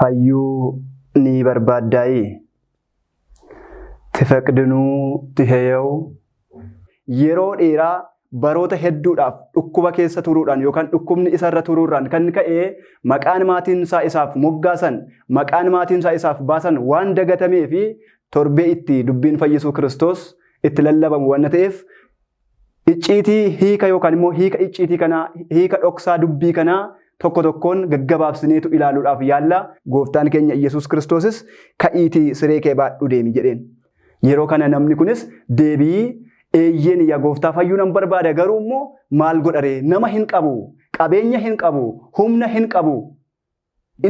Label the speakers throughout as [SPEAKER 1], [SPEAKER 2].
[SPEAKER 1] Fayyuu ni barbaaddaayii? Tifeqdinuu tiheyew? Yeroo dheeraa baroota hedduudhaaf dhukkuba keessa turuudhaan yookaan dhukkubni isarra turuurraan kan ka'e maqaan maatiin isaa isaaf moggaasan, maqaan maatiin isaa isaaf baasan waan dagatamee fi torbee itti dubbiin fayyisuu Kiristoos itti lallabamu waan ta'eef icciitii hiika yookaan immoo hiika icciitii kanaa, hiika dhoksaa dubbii kanaa tokko tokkoon gaggabaabsineetu ilaaluudhaaf yaalla. Gooftaan keenya Iyyasuus Kiristoosis ka'iitii siree kee baadhu deemi jedheen. Yeroo kana namni kunis deebii eeyyeen yaa gooftaa fayyuu nan barbaada, garuu immoo maal godharee, nama hin qabu, qabeenya hin qabu, humna hin qabu.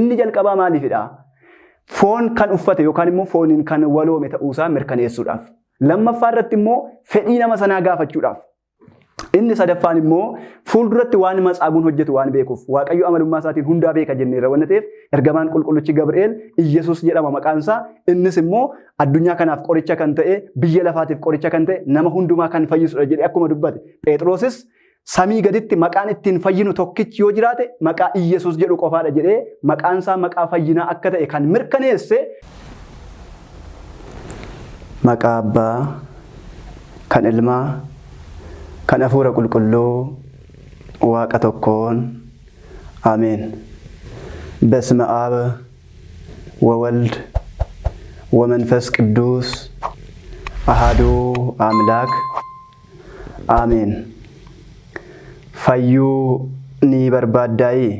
[SPEAKER 1] Inni jalqabaa maaliifidha? Foon kan uffate yookaan immoo fooniin kan waloome ta'uusaa mirkaneessuudhaaf. Lammaffaa irratti immoo fedhii nama sanaa gaafachuudhaaf. Inni sadaffaan immoo fuulduratti waan matsaaguun hojjetu waan beekuuf, Waaqayyo amalummaa isaatiin hundaa beeka jenneerra waan ta'eef, ergamaan qulqullichi Gabri'eel Iyyasuus jedhama maqaan isaa, innis immoo addunyaa kanaaf qoricha kan ta'e, biyya lafaatiif qoricha kan ta'e, nama hundumaa kan fayyisudha jedhee akkuma dubbate. Phexrosis samii gaditti maqaan ittiin fayyinu tokkichi yoo jiraate maqaa Iyyasuus jedhu qofaadha jedhee maqaan isaa maqaa fayyinaa akka ta'e kan mirkaneesse. Maqaa Abbaa, kan Ilmaa, kan Hafuura Qulqulluu Waaqa tokkoon. Ameen. በስመ አብ ወወልድ ወመንፈስ ቅዱስ አሃዱ አምላክ አሜን። Fayyuu ni barbaaddaayii?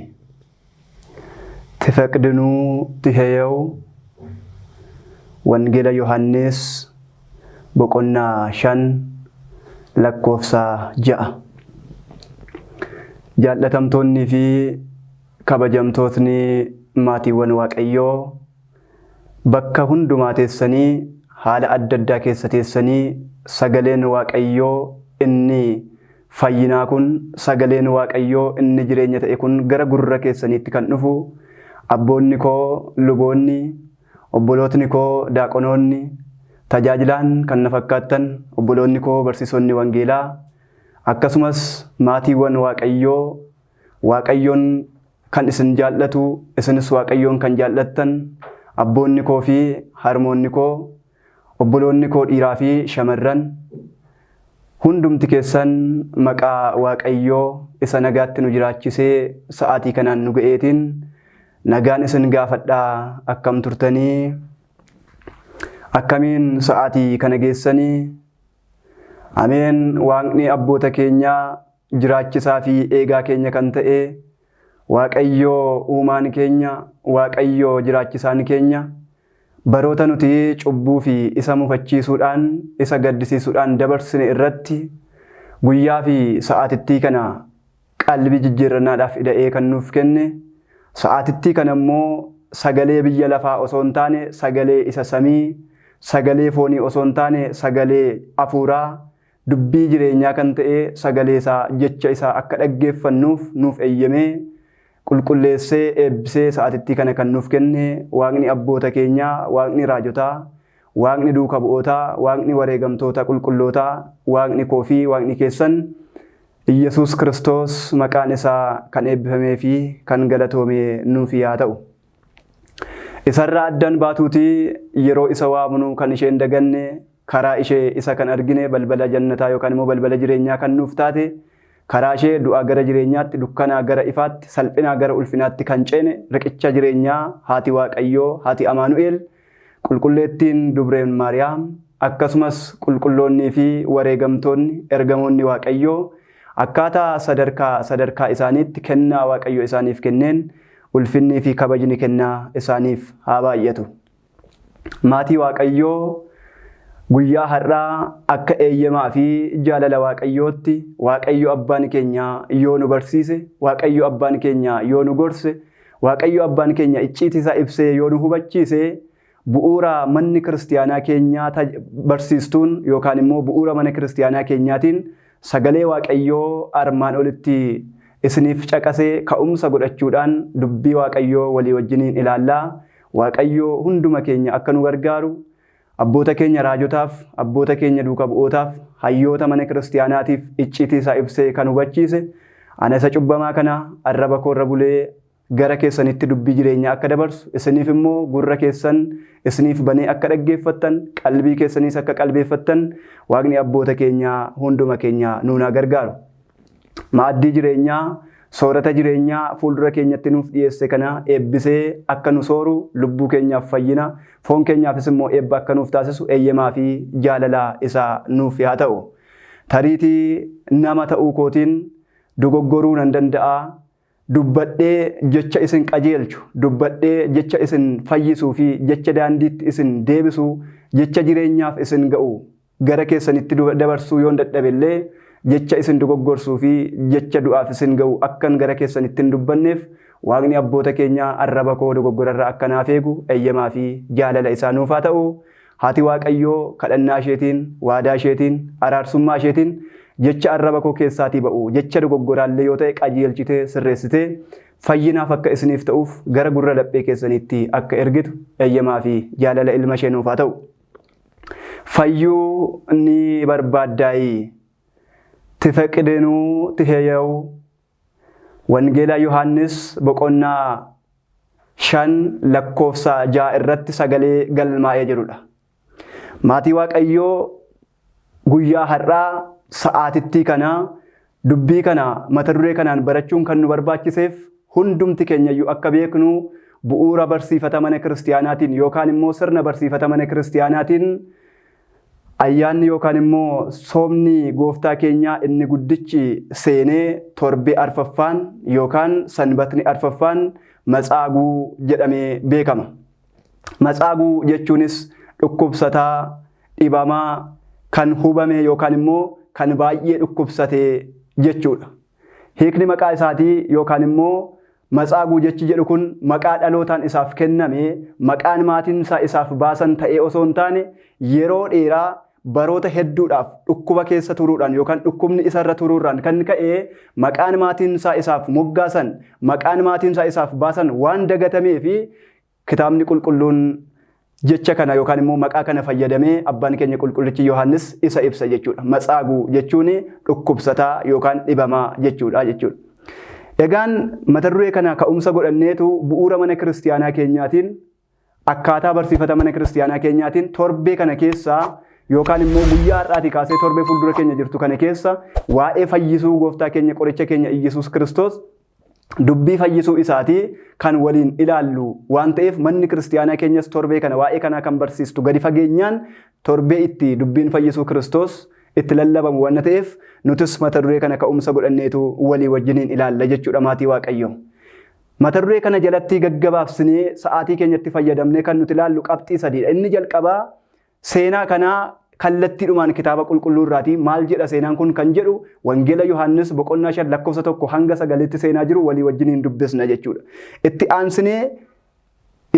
[SPEAKER 1] Tifeqdinuu tiheyew? Wangeela Yohannis boqonnaa 5 lakkoofsa 6. Jaallatamtoonnii fi kabajamtootni maatiiwwan Waaqayyoo, bakka hundumaa teessanii, haala adda addaa keessa teessanii, sagaleen Waaqayyoo inni fayyinaa kun, sagaleen Waaqayyoo inni jireenya ta'e kun gara gurra keessaniitti kan dhufu, abboonni koo luboonni, obbolootni koo daaqonoonni, tajaajilaan kan na fakkaattan obboloonni koo barsiisonni wangeelaa, akkasumas maatiiwwan Waaqayyoo, Waaqayyoon kan isin jaallatu, isinis Waaqayyoon kan jaallattan, abboonni koo fi harmoonni koo, obboloonni koo dhiiraa fi shamarran, hundumti keessan maqaa Waaqayyoo isa nagaatti nu jiraachisee sa'aatii kanaan nu ga'eetiin nagaan isin gaafadhaa. Akkam turtanii? Akkamiin sa'aatii kana geessanii? Ameen. Waaqni abboota keenyaa, jiraachisaa fi eegaa keenya kan ta'e, Waaqayyoo uumaan keenya, Waaqayyoo jiraachisaan keenya, baroota nuti cubbuu fi isa mufachiisuudhaan, isa gaddisiisuudhaan dabarsine irratti guyyaa fi sa'aatittii kana qalbii jijjiirrannaadhaaf ida'ee kan nuuf kenne, sa'aatittii kana immoo sagalee biyya lafaa osoo hin taane sagalee isa samii, sagalee foonii osoo hin taane sagalee hafuuraa, dubbii jireenyaa kan ta'e sagalee isaa, jecha isaa akka dhaggeeffannuuf nuuf eeyyamee, qulqulleessee, eebbisee sa'aatittii kana kan nuuf kenne, Waaqni abboota keenyaa, Waaqni raajotaa, Waaqni duuka bu'ootaa, Waaqni wareegamtoota qulqullootaa, Waaqni koo fi Waaqni keessan Iyyasuus Kiristoos maqaan isaa kan eebbifamee fi kan galatoome nuuf yaa ta'u. Isarraa addaan baatuutii yeroo isa waamnu kan isheen daganne, karaa ishee isa kan argine, balbala jannataa yookaan immoo balbala jireenyaa kan nuuf taate, karaa ishee du'aa gara jireenyaatti, dukkanaa gara ifaatti, salphinaa gara ulfinaatti kan ceene, riqicha jireenyaa, haati Waaqayyoo, haati Amaanu'eel, qulqulleettiin Dubreen Maariyaam, akkasumas qulqulloonnii fi wareegamtoonni ergamoonni Waaqayyoo akkaataa sadarkaa sadarkaa isaaniitti kennaa Waaqayyo isaaniif kenneen ulfinnii fi kabajni kennaa isaaniif haa baay'atu. Maatii Waaqayyoo, guyyaa har'aa akka eeyyamaa fi jaalala Waaqayyootti, Waaqayyo abbaan keenya yoo nu barsiise, Waaqayyo abbaan keenya yoo nu gorse, Waaqayyo abbaan keenya icciitii isaa ibsee yoo nu hubachiise, bu'uura manni kiristiyaanaa keenyaa barsiistuun yookaan immoo bu'uura mana kiristiyaanaa keenyaatiin sagalee Waaqayyoo armaan olitti isiniif caqasee ka'umsa godhachuudhaan dubbii Waaqayyoo walii wajjiniin ilaallaa. Waaqayyoo hunduma keenya akka nu gargaaru, abboota keenya raajotaaf, abboota keenya duuka bu'ootaaf, hayyoota mana kiristiyaanaatiif icciitii isaa ibsee kan hubachiise, ana isa cubbamaa kana arraba koorra bulee gara keessanitti dubbii jireenyaa akka dabarsu, isiniif immoo gurra keessan isiniif banee akka dhaggeeffattan, qalbii keessaniis akka qalbeeffattan Waaqni abboota keenyaa hunduma keenya nuunaa gargaaru. Maaddii jireenyaa, soorata jireenyaa fuuldura keenyatti nuuf dhiyeesse kana eebbisee akka nu sooru, lubbuu keenyaaf fayyina, foon keenyaafis immoo eebba akka nuuf taasisu eeyyamaa fi jaalala isaa nuuf haa ta'u. Tariitii nama ta'uu kootiin dogoggoruu nan danda'a. Dubbadhee jecha isin qajeelchu, dubbadhee jecha isin fayyisuu fi jecha daandiitti isin deebisu, jecha jireenyaaf isin ga'u gara keessanitti dabarsuu yoon dadhabellee, jecha isin dogoggorsuu fi jecha du'aaf isin ga'u akkan gara keessanitti hin dubbanneef Waaqni abboota keenyaa arraba koo dogoggorarraa akka naaf eegu eeyyamaa fi jaalala isaa nuuf haa ta'u. Haati Waaqayyoo kadhannaa isheetiin, waadaa isheetiin, araarsummaa isheetiin jecha arraba koo keessaatii ba'u, jecha dogoggoraallee yoo ta'e qajeelchitee sirreessitee fayyinaaf akka isiniif ta'uuf gara gurra laphee keessaniitti akka ergitu eeyyamaa fi jaalala ilma ishee nuuf haa ta'u. Fayyuu ni barbaaddaayii? Tifeqidinuu tiheyawu. Wangeela Yohaannis boqonnaa 5 lakkoofsa 6 irratti sagalee galmaa'ee jirudha. Maatii Waaqayyoo, guyyaa har'aa sa'aatittii kana dubbii kana mata duree kanaan barachuun kan nu barbaachiseef, hundumti keenyayyuu akka beeknu bu'uura barsiifata mana kiristiyaanaatiin yookaan immoo sirna barsiifata mana kiristiyaanaatiin ayyaanni yookaan immoo soomni gooftaa keenyaa inni guddichi seenee torbee arfaffaan yookaan sanbatni arfaffaan Matsaaguu jedhamee beekama. Matsaaguu jechuunis dhukkubsataa, dhibamaa, kan hubame yookaan immoo kan baay'ee dhukkubsate jechuudha. Hiikni maqaa isaatii yookaan immoo Matsaaguu jechi jedhu kun maqaa dhalootaan isaaf kenname, maqaan maatiin isaa isaaf baasan ta'ee osoo hin taane, yeroo dheeraa baroota hedduudhaaf dhukkuba keessa turuudhaan yookaan dhukkubni isarra turuurraan kan ka'e maqaan maatiin isaa isaaf moggaasan, maqaan maatiin isaa isaaf baasan waan dagatamee fi kitaabni qulqulluun jecha kana yookaan immoo maqaa kana fayyadamee abbaan keenya qulqullichi Yohaannis isa ibsa jechuudha. Matsaaguu jechuun dhukkubsataa yookaan dhibamaa jechuudha jechuudha. Egaan mata duree kana ka'umsa godhanneetu bu'uura mana kiristiyaanaa keenyaatiin, akkaataa barsiifata mana kiristiyaanaa keenyaatiin, torbee kana keessaa yookaan immoo guyyaa har'aatii kaasee torbee fuuldura keenya jirtu kana keessa waa'ee fayyisuu gooftaa keenya qoricha keenya Iyyasuus Kiristoos, dubbii fayyisuu isaatii kan waliin ilaallu waan ta'eef, manni kiristiyaanaa keenyas torbee kana waa'ee kanaa kan barsiistu gadi fageenyaan torbee itti dubbiin fayyisuu Kiristoos itti lallabamu waan ta'eef, nutis mata duree kana ka'umsa godhanneetu walii wajjiniin ilaalla jechuudha, maatii Waaqayyoo. Mata duree kana jalatti gaggabaabsinee sa'aatii keenyatti fayyadamnee kan nuti ilaallu qabxii sadiidha. Inni jalqabaa seenaa kanaa kallattiidhumaan kitaaba qulqulluu irraatii maal jedha seenaan kun kan jedhu Wangeela Yohaannis boqonnaa 5 lakkoofsa 1 hanga 9tti seenaa jiru walii wajjiniin dubbisna jechuudha. Itti aansinee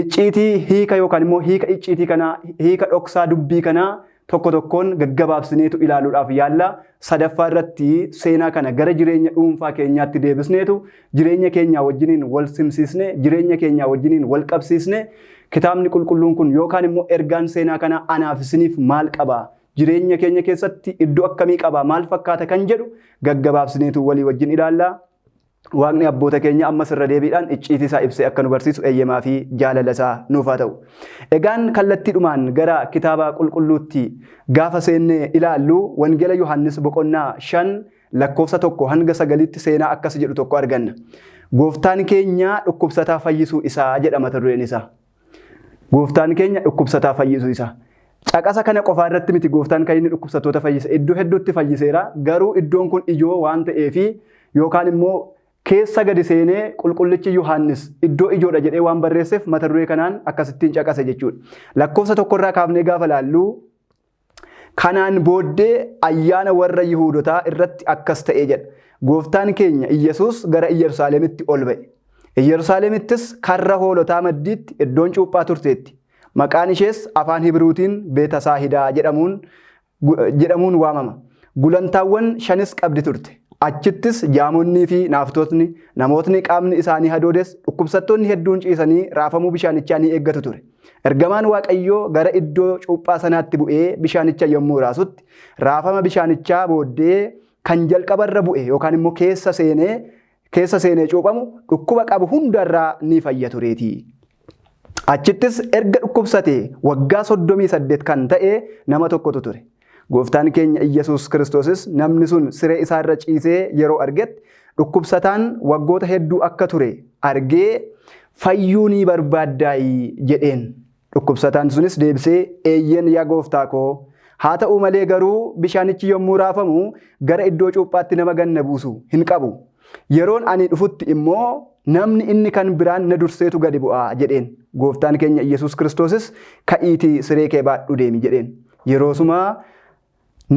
[SPEAKER 1] icciitii hiika yookaan immoo hiika icciitii kanaa, hiika dhoksaa dubbii kanaa tokko tokkoon gaggabaabsineetu ilaaluudhaaf yaalla. Sadaffaa irratti seenaa kana gara jireenya dhuunfaa keenyaatti deebisneetu jireenya keenyaa wajjiniin wal simsiisne, jireenya keenyaa wajjiniin wal qabsiisne, kitaabni qulqulluun kun yookaan immoo ergaan seenaa kanaa anaaf isiniif maal qaba? Jireenya keenya keessatti iddoo akkamii qaba? Maal fakkaata kan jedhu gaggabaabsineetu walii wajjin ilaalla. Waaqni abboota keenya ammas irra deebiidhaan icciitii isaa ibsee akka nu barsiisu eeyyamaa fi jaalala isaa nuuf haa ta'u. Egaan kallattiidhumaan gara kitaaba qulqulluutti gaafa seennee ilaallu, Wangeela Yohaannis boqonnaa 5 lakkoofsa 1 hanga 9tti seenaa akkas jedhu tokko arganna. Gooftaan keenya dhukkubsataa fayyisuu isaa jedha mata dureen isaa. Gooftaan keenya dhukkubsataa fayyisuu isaa. Caqasa kana qofaa irratti miti gooftaan kan inni dhukkubsattoota fayyise. Iddoo hedduutti fayyiseera. Garuu iddoon kun ijoo waan ta'eefi yookaan immoo keessa gadi seenee qulqullichi Yohaannis iddoo ijoodha jedhee waan barreesseef mata duree kanaan akkasittiin caqase jechuudha. Lakkoofsa tokkorraa kaafnee gaafa laallu, kanaan booddee ayyaana warra Yihuudotaa irratti akkas ta'ee jedha. Gooftaan keenya Iyyasuus gara Iyyerusaalemitti ol ba'e. Iyyerusaalemittis karra hoolotaa maddiitti iddoon cuuphaa turteetti. Maqaan ishees afaan Hibiruutiin Beetasaahidaa jedhamuun waamama. Gulantaawwan shanis qabdi turte. Achittis jaamonnii fi naaftotni, namootni qaamni isaanii hadoodes, dhukkubsattoonni hedduun ciisanii raafamuu bishaanichaa ni eeggatu ture. Ergamaan Waaqayyoo gara iddoo cuuphaa sanaatti bu'ee bishaanicha yommuu raasutti, raafama bishaanichaa booddee kan jalqabarra bu'e yookaan immoo keessa seenee keessa seenee cuuphamu dhukkuba qabu hundarraa ni fayya tureetii. Achittis erga dhukkubsatee waggaa 38 kan ta'e nama tokkotu ture. Gooftaan keenya Iyyasuus Kiristoosis namni sun siree isaarra ciisee yeroo argetti dhukkubsataan waggoota hedduu akka ture argee fayyuu ni barbaaddaayi jedheen. Dhukkubsataan sunis deebisee eeyyeen yaa gooftaa koo haa ta'u malee garuu bishaanichi yommuu raafamu gara iddoo cuuphaatti nama ganna buusu hin qabu. Yeroon ani dhufutti immoo namni inni kan biraan na durseetu gadi bu'aa jedheen. Gooftaan keenya Iyyasuus Kiristoosis ka'iitii siree kee baadhu deemi jedheen. Yeroosuma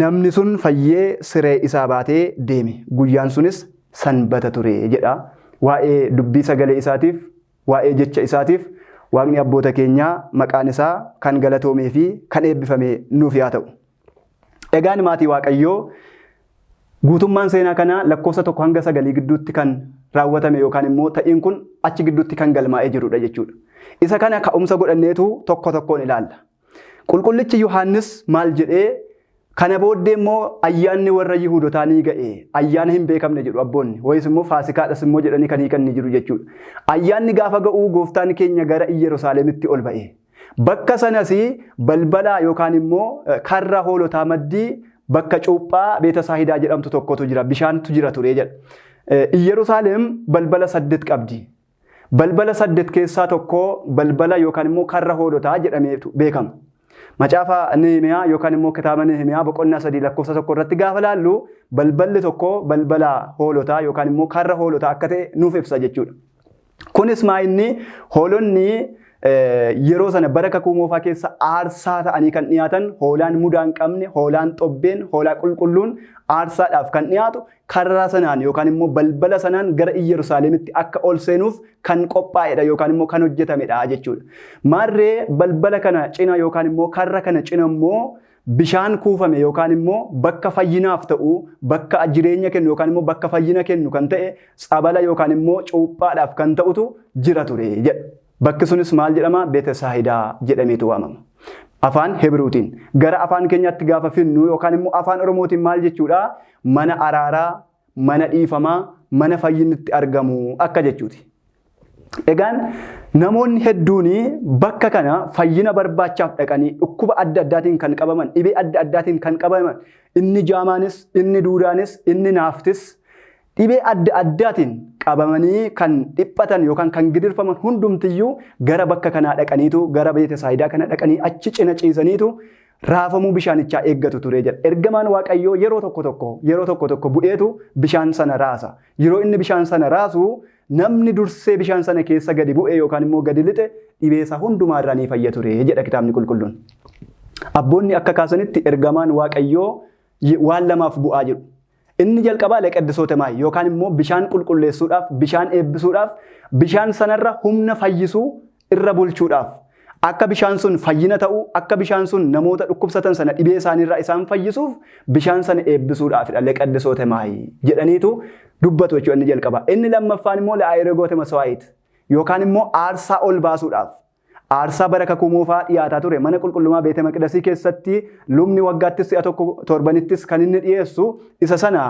[SPEAKER 1] namni sun fayyee siree isaa baatee deeme. Guyyaan sunis sanbata ture jedha. Waa'ee dubbii sagalee isaatiif, waa'ee jecha isaatiif Waaqni abboota keenyaa maqaan isaa kan galatoomee fi kan eebbifame nuuf yaa ta'u. Egaan maatii Waaqayyoo guutummaan seenaa kanaa lakkoofsa 1 hanga 9 gidduutti kan raawwatame yookaan immoo ta'iin kun achi gidduutti kan galmaa'ee jirudha jechuudha. Isa kana ka'umsa godhanneetu tokko tokkoon ilaalla. Qulqullichi Yohaannis maal jedhee kana booddee immoo ayyaanni warra Yihuudotaa ni ga'e. Ayyaana hin beekamne jedhu abboonni. Wayis immoo Faasikaadhas immoo jedhanii kan hiikan ni jiru jechuudha. Ayyaanni gaafa ga'uu gooftaan keenya gara Iyyerusaaleemitti ol ba'e. Bakka sanas balbala yookaan immoo karra hoolotaa maddii bakka cuuphaa Beetasaahidaa jedhamtu tokkotu jira. Bishaantu jira ture jedha. Iyyerusaaleem balbala 8 qabdi. Balbala 8 keessaa tokko balbala yookaan immoo karra hoolotaa jedhameetu beekama. Macaafa Nehemiyaa yookaan immoo kitaaba Nehemiyaa boqonnaa 3 lakkoofsa 1 irratti gaafa laallu balballi tokko balbala hoolotaa yookaan immoo karra hoolotaa akka ta'e nuuf ibsa jechuudha. Kunis maa inni hoolonni yeroo sana bara kakuu moofaa keessa aarsaa ta'anii kan dhiyaatan hoolaan mudaa hin qabne, hoolaan xobbeen, hoolaa qulqulluun aarsaadhaaf kan dhiyaatu karra sanaan yookaan immoo balbala sanaan gara Iyyerusaaleemitti akka ol seenuuf kan qophaa'edha yookaan immoo kan hojjetamedha jechuudha. Maarree balbala kana cina yookaan immoo karra kana cina immoo bishaan kuufame yookaan immoo bakka fayyinaaf ta'u, bakka jireenya kennu yookaan immoo bakka fayyina kennu kan ta'e tsabala yookaan immoo cuuphaadhaaf kan ta'utu jira ture jedha. Bakki sunis maal jedhama? Beetesaahidaa jedhameetu waamama. Afaan Hebruutiin. Gara afaan keenyaatti gaafa finnu yookaan immoo afaan Oromootiin maal jechuudha? Mana araaraa, mana dhiifamaa, mana fayyinni itti argamu akka jechuuti. Egaan namoonni hedduun bakka kana fayyina barbaachaaf dhaqanii dhukkuba adda addaatiin kan qabaman, dhibee adda addaatiin kan qabaman, inni jaamaanis, inni duudaanis, inni naaftis dhibee adda addaatiin qabamanii kan dhiphatan yookaan kan gidirfaman hundumtiyyuu gara bakka kanaa dhaqaniitu gara Beetesaayidaa kana dhaqanii achi cina ciisaniitu raafamuu bishaanichaa eeggatu ture jedha. Ergamaan Waaqayyoo yeroo tokko tokko yeroo tokko tokko bu'eetu bishaan sana raasa. Yeroo inni bishaan sana raasu namni dursee bishaan sana keessa gadi bu'e yookaan immoo gadi lixe dhibee isaa hundumaa irraa ni fayya ture jedha kitaabni qulqulluun. Abboonni akka kaasanitti ergamaan Waaqayyoo waan lamaaf bu'aa jedhu. Inni jalqabaa leqeddisoota maayi yookaan immoo bishaan qulqulleessuudhaaf, bishaan eebbisuudhaaf, bishaan sanarra humna fayyisuu irra bulchuudhaaf akka bishaan sun fayyina ta'u, akka bishaan sun namoota dhukkubsatan sana dhibee isaaniirraa isaan fayyisuuf bishaan sana eebbisuudhaafidha leqeddisoota maayi jedhaniitu dubbatu jechuudha inni jalqabaa. Inni lammaffaan immoo la'aayiregoota masawaayit yookaan immoo aarsaa ol baasuudhaaf. Aarsaa bara kakuu moofaa dhiyaataa ture mana qulqullummaa beete maqdasii keessatti lubni waggaattis si'a tokko torbanittis kan inni dhiyeessu isa sana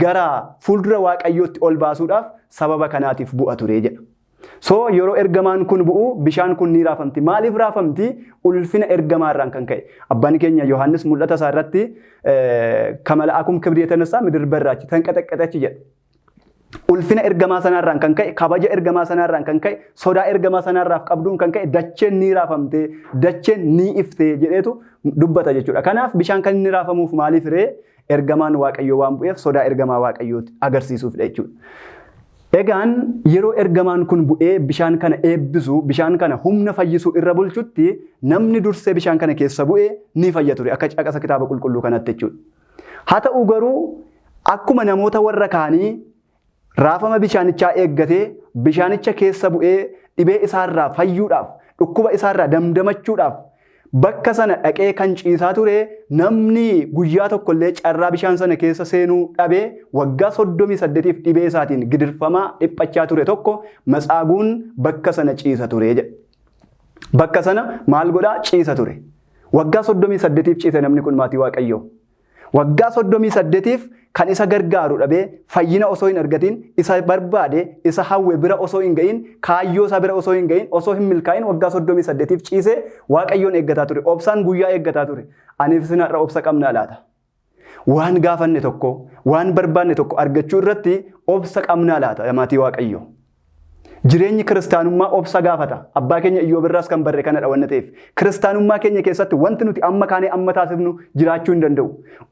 [SPEAKER 1] gara fuuldura Waaqayyootti ol baasuudhaaf sababa kanaatiif bu'a ture jedha. So yeroo ergamaan kun bu'u bishaan kun ni raafamti. Maaliif raafamti? Ulfina ergamaarraan kan ka'e. Abbaan keenya Yohaannis mul'ata isaa irratti kamala'akum kibri yetanassaa midir barraachi tanqaxaqqaxachi jedha. Ulfina ergamaa sanaarraan kan ka'e, kabaja ergamaa sanaarraan kan ka'e, sodaa ergamaa sanaarraaf qabduun kan ka'e dacheen ni raafamte, dacheen ni ifte jedheetu dubbata jechuudha. Kanaaf bishaan kan inni raafamuuf maaliif ree? Ergamaan Waaqayyoo waan bu'eef sodaa ergamaa Waaqayyooti agarsiisuufidha jechuudha. Egaan yeroo ergamaan kun bu'ee bishaan kana eebbisu, bishaan kana humna fayyisuu irra bulchutti namni dursee bishaan kana keessa bu'e ni fayya ture akka caqasa kitaaba qulqulluu kanatti jechuudha. Haa ta'u garuu akkuma namoota warra kaanii raafama bishaanichaa eeggatee bishaanicha keessa bu'ee dhibee isaarraa fayyuudhaaf, dhukkuba isaarraa damdamachuudhaaf bakka sana dhaqee kan ciisaa ture namni guyyaa tokkollee carraa bishaan sana keessa seenuu dhabee waggaa 38f dhibee isaatiin gidirfamaa dhiphachaa ture tokko matsaaguun bakka sana ciisa ture jedha. Bakka sana maal godhaa ciisa ture. Waggaa 38f ciise namni kun maatii Waaqayyoo. Waggaa 38f kan isa gargaaru dhabee, fayyina osoo hin argatin, isa barbaade, isa hawwe bira osoo hin ga'in, kaayyoo isaa bira osoo hin ga'in, osoo hin milkaa'in waggaa 38f ciisee Waaqayyoon eeggataa ture. Obsaan guyyaa eeggataa ture. Aniif isin har'a obsa qabnaa laata? Waan gaafanne tokko, waan barbaanne tokko argachuu irratti obsa qabnaa laata, maatii Waaqayyoo? Jireenyi kiristaanummaa obsa gaafata. Abbaa keenya Iyyoob irraas kan barre kanadha wanna ta'eef. Kiristaanummaa keenya keessatti wanti nuti amma kaanee amma taasifnu jiraachuu hin danda'u.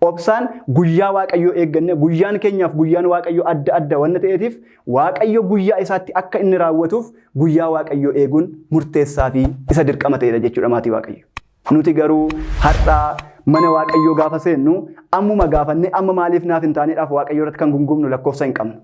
[SPEAKER 1] Obsaan guyyaa Waaqayyoo eegganne, guyyaan keenyaaf guyyaan Waaqayyoo adda adda wanna ta'eetiif, Waaqayyo guyyaa isaatti akka inni raawwatuuf guyyaa Waaqayyoo eeguun murteessaa fi isa dirqama ta'edha jechuudha, maatii Waaqayyo. Nuti garuu har'a mana Waaqayyoo gaafa seennu ammuma gaafannee amma maaliif naaf hin taaneedhaaf Waaqayyoo irratti kan gungumnu lakkoofsa hin qabnu.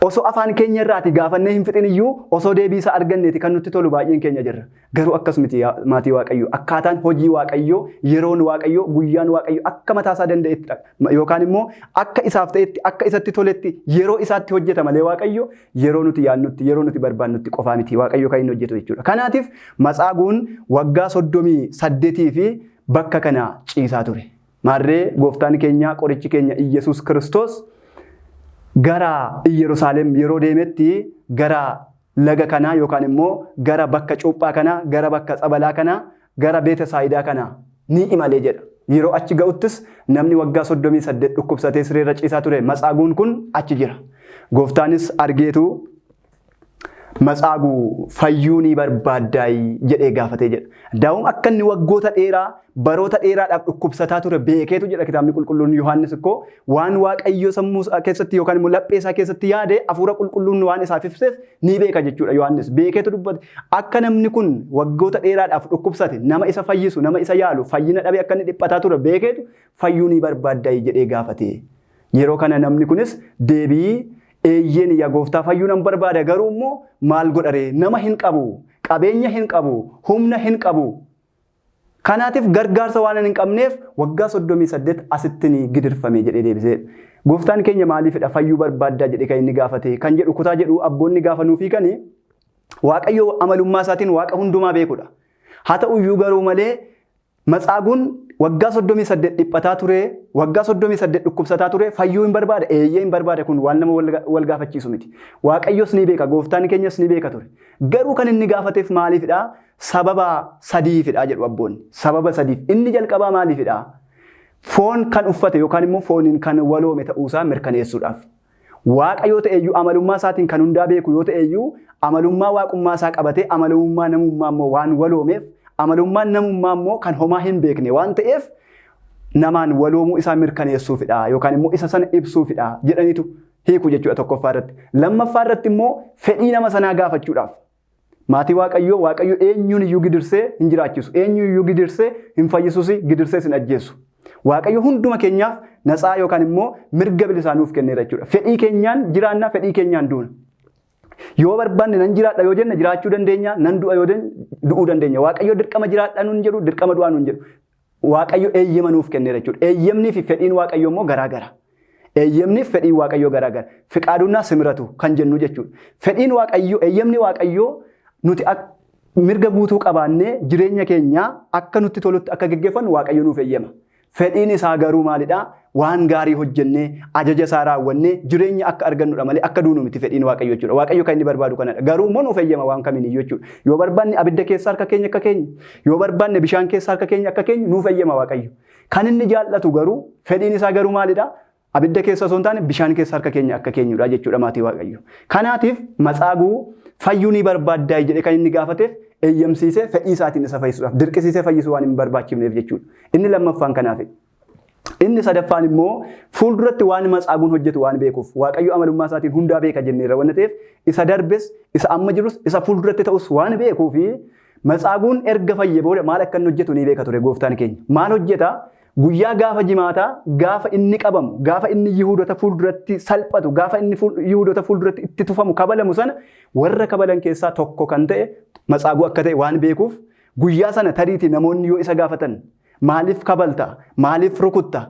[SPEAKER 1] Osoo afaan keenya irraati gaafannee hin fixin iyyuu osoo deebii isaa arganneeti kan nutti tolu baay'een keenya jirra. Garuu akkas miti, maatii Waaqayyoo. Akkaataan hojii Waaqayyoo, yeroon Waaqayyoo, guyyaan Waaqayyoo akka mataa isaa danda'etti yookaan immoo akka isaaf ta'etti, akka isatti toletti yeroo isaatti hojjeta malee Waaqayyo yeroo nuti yaadnutti, yeroo nuti barbaannutti qofaa miti Waaqayyo kan inni hojjetu jechuudha. Kanaatiif matsaaguun waggaa 38 fi bakka kana ciisaa ture. Maarree gooftaan keenya, qorichi keenya Iyyasuus Kiristoos gara Iyyerusaalem yeroo deemetti gara laga kanaa yookaan immoo gara bakka cuuphaa kanaa, gara bakka tsabalaa kanaa, gara Beeta Saayidaa kanaa ni imalee jedha. Yeroo achi ga'uttis namni waggaa 38 dhukkubsatee sireerra ciisaa ture matsaaguun kun achi jira. Gooftaanis argeetu, "Matsaaguu, fayyuu ni barbaaddaayi?" jedhee gaafatee jedha. Daawum akka inni waggoota dheeraa, baroota dheeraadhaaf dhukkubsataa ture beekeetu jedha kitaabni qulqulluun Yohaannis ikkoo waan Waaqayyo sammuu isaa keessatti yookaan immoo laphee isaa keessatti yaade hafuura qulqulluun waan isaaf ibseef ni beeka jechuudha Yohaannis. Beekeetu dubbate. Akka namni kun waggoota dheeraadhaaf dhukkubsate, nama isa fayyisu, nama isa yaalu, fayyina dhabee akka inni dhiphataa ture beekeetu, "Fayyuu ni barbaaddaayi?" jedhee gaafate. Yeroo kana namni kunis deebii, "Eeyyeen yaa gooftaa, fayyuu nan barbaada, garuu immoo maal godharee? Nama hin qabu, qabeenya hin qabu, humna hin qabu. Kanaatiif gargaarsa waan hin qabneef waggaa 38 asitti ni gidirfame," jedhee deebisee. Gooftaan keenya maaliifidha "Fayyuu barbaaddaa?" jedhee kan inni gaafate kan jedhu kutaa jedhu abboonni gaafa nuufii kani, Waaqayyo amalummaa isaatiin Waaqa hundumaa beekudha. Haa ta'uyyuu garuu malee matsaaguun waggaa 38 dhiphataa ture, waggaa 38 dhukkubsataa ture, fayyuu hin barbaada, eeyyee hin barbaada, kun waan nama wal gaafachiisu miti. Waaqayyos ni beeka, gooftaan keenyas ni beeka ture. Garuu kan inni gaafateef maaliifidha? Sababa sadiifidha jedhu abboonni. Sababa sadiif. Inni jalqabaa maaliifidha? Foon kan uffate yookaan immoo fooniin kan waloome ta'uusaa mirkaneessuudhaaf. Waaqa yoo ta'eyyuu, amalummaa isaatiin kan hundaa beeku yoo ta'eyyuu, amalummaa waaqummaa isaa qabatee amalummaa namummaa immoo waan waloomeef, amalummaan namummaa immoo kan homaa hin beekne waan ta'eef, namaan waloomuu isaa mirkaneessuufidha yookaan immoo isa sana ibsuufidha jedhaniitu hiiku jechuudha tokkoffaa irratti. Lammaffaa irratti immoo fedhii nama sanaa gaafachuudhaaf. Maatii Waaqayyoo, Waaqayyo eenyuun iyyuu gidirsee hin jiraachisu. Eenyuun iyyuu gidirsee hin fayyisuus, gidirsees hin ajjeesu. Waaqayyo hunduma keenyaaf natsaa yookaan immoo mirga bilisaa nuuf kenneera jechuudha. Fedhii keenyaan jiraanna, fedhii keenyaan duuna. Yoo barbaanne nan jiraadha yoo jenne jiraachuu dandeenya, nan du'a yoo jenne du'uu dandeenya. Waaqayyo dirqama jiraadha nuun jedhu, dirqama du'aa nuun jedhu. Waaqayyo eeyyama nuuf kenneera jechuudha. Eeyyamnii fi fedhiin Waaqayyo immoo garaa gara. Eeyyamni fi fedhiin Waaqayyoo garaa gara. Fiqaadunnaa simiratu kan jennu jechuudha. Fedhiin Waaqayyoo, eeyyamni Waaqayyoo nuti mirga guutuu qabaannee jireenya keenya akka nutti tolutti akka geggeeffannu Waaqayyo nuuf eeyyama. Fedhiin isaa garuu maalidhaa? Waan gaarii hojjennee, ajaja isaa raawwannee jireenya akka argannudha malee akka duunu miti fedhiin Waaqayyo jechuudha. Waaqayyo kan inni barbaadu kanadha. Garuu immoo nuuf eeyyama waan kamiin iyyuu jechuudha. Yoo barbaanne abidda keessa harka keenya akka keenya, yoo barbaanne bishaan keessa harka keenya akka keenya nuuf eeyyama Waaqayyo. Kan inni jaallatu garuu, fedhiin isaa garuu maalidhaa? Abidda keessa osoo hin taane bishaan keessa harka keenya akka keenyudha jechuudha, maatii Waaqayyo. Kanaatiif matsaaguu "Fayyuu ni barbaaddaa?" jedhe kan inni gaafateef eeyyamsiisee fedhii isaatiin isa fayyisuudhaaf, dirqisiisee fayyisuu waan hin barbaachifneef jechuudha. Inni lammaffaan kanaaf. Inni sadaffaan immoo fuulduratti waan matsaaguun hojjetu waan beekuuf. Waaqayyo amalummaa isaatiin hundaa beeka jenneerra waan ta'eef, isa darbes, isa amma jirus, isa fuulduratti ta'us waan beekuufi matsaaguun erga fayye booda maal akka inni hojjetu ni beeka ture gooftaan keenya. Maal hojjeta? Guyyaa gaafa jimaataa, gaafa inni qabamu, gaafa inni Yihuudota fuulduratti salphatu, gaafa inni Yihuudota fuulduratti itti tufamu, kabalamu sana warra kabalan keessaa tokko kan ta'e matsaaguu akka ta'e waan beekuuf, guyyaa sana tariitii namoonni yoo isa gaafatan, "Maaliif kabalta? Maaliif rukutta?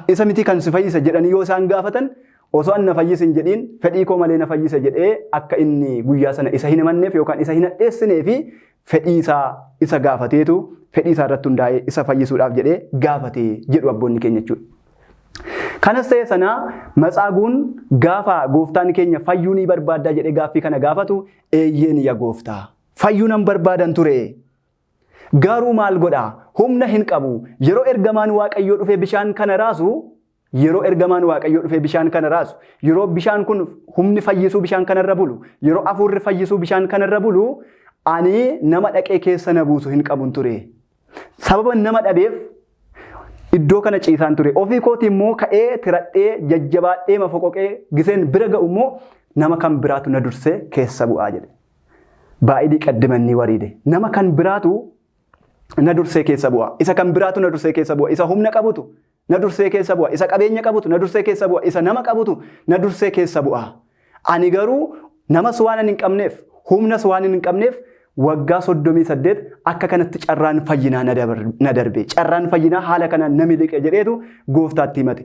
[SPEAKER 1] Isa miti kan si fayyise?" jedhanii yoo isaan gaafatan, osoo an na fayyise hin jedhiin "Fedhii koo malee na fayyise" jedhee akka inni guyyaa sana isa hin himanneef yookaan isa hin hadheessinee fi fedhii isaa isa gaafateetu fedhii isaa irratti hundaa'ee isa fayyisuudhaaf jedhee gaafate jedhu abboonni keenya jechuudha. Kanas ta'e sana Matsaaguun gaafa gooftaan keenya fayyuu ni barbaaddaa jedhee gaaffii kana gaafatu, eeyyeen yaa gooftaa, fayyuu nan barbaadan ture. Garuu maal godhaa? Humna hin qabu. Yeroo ergamaan Waaqayyoo dhufee bishaan kana raasu, yeroo ergamaan Waaqayyoo dhufee bishaan kana raasu, yeroo bishaan kun humni fayyisuu bishaan kanarra bulu, yeroo hafuurri fayyisuu bishaan kanarra bulu, ani nama dhaqee keessa na buusu hin qabun ture. Sababa nama dhabeef iddoo kana ciisaan ture. Ofii kootii immoo ka'ee tiradhee jajjabaadhee mafoqoqee giseen bira ga'u immoo nama kan biraatu na dursee keessa bu'aa jedhe. Baa'idii qaddimannii wariide. Nama kan biraatu na dursee keessa bu'a. Isa kan biraatu na dursee keessa bu'a. Isa humna qabutu na dursee keessa bu'a. Isa qabeenya qabutu na dursee keessa bu'a. Isa nama qabutu na dursee keessa bu'a. Ani garuu namas waan hin qabneef, humnas waan hin qabneef waggaa 38 akka kanatti carraan fayyinaa na darbe. Carraan fayyinaa haala kanaan na miliqe jedheetu gooftaatti himate.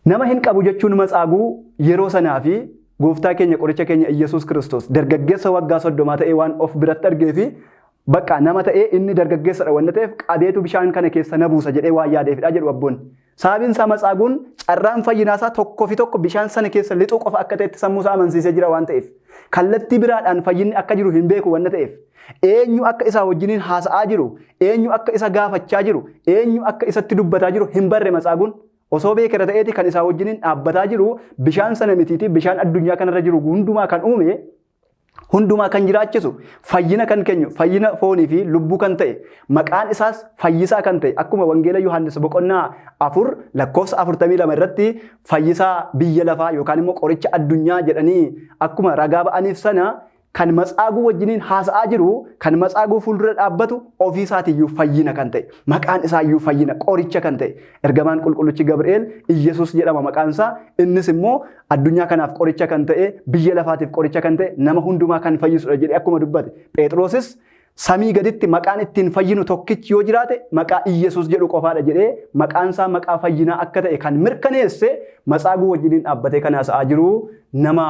[SPEAKER 1] Nama hin qabu jechuun Matsaaguu yeroo sanaa fi gooftaa keenya qoricha keenya Iyyasuus Kiristoos dargaggeessa waggaa 30 ta'ee waan of biratti argee fi bakka nama ta'ee inni dargaggeessadha waan ta'eef qabeetu bishaan kana keessa na buusa jedhee waan yaadeefidha jedhu abboonni. Sababiin isaa Matsaaguun carraan fayyinaa isaa tokkoo fi tokko bishaan sana keessa lixuu qofa akka ta'etti sammuu isaa amansiisee jira waan ta'eef, kallattii biraadhaan fayyinni akka jiru hin beeku waan ta'eef, eenyu akka isaa wajjiniin haasa'aa jiru, eenyu akka isa gaafachaa jiru, eenyu akka isatti dubbataa jiru hin barre Matsaaguun. Osoo beekera ta'eeti kan isaa wajjiniin dhaabbataa jiru bishaan sana mitiiti, bishaan addunyaa kanarra jiru hundumaa kan uume, hundumaa kan jiraachisu, fayyina kan kennu, fayyina foonii fi lubbuu kan ta'e, maqaan isaas fayyisaa kan ta'e, akkuma Wangeela Yohaannis boqonnaa 4 lakkoofsa 42 irratti fayyisaa biyya lafaa yookaan immoo qoricha addunyaa jedhanii akkuma ragaa ba'aniif sana, kan Matsaaguu wajjiniin haasa'aa jiru, kan Matsaaguu fuuldura dhaabbatu ofii isaatiiyyuu fayyina kan ta'e, maqaan isaayyuu fayyina, qoricha kan ta'e, ergamaan qulqullichi Gabri'eel Iyyasuus jedhama maqaan isaa, innis immoo addunyaa kanaaf qoricha kan ta'e, biyya lafaatiif qoricha kan ta'e, nama hundumaa kan fayyisudha jedhee akkuma dubbate. Phexrosis samii gaditti maqaan ittiin fayyinu tokkichi yoo jiraate maqaa Iyyasuus jedhu qofaadha jedhee maqaan isaa maqaa fayyinaa akka ta'e kan mirkaneesse, Matsaaguu wajjiniin dhaabbatee kan haasa'aa jiru nama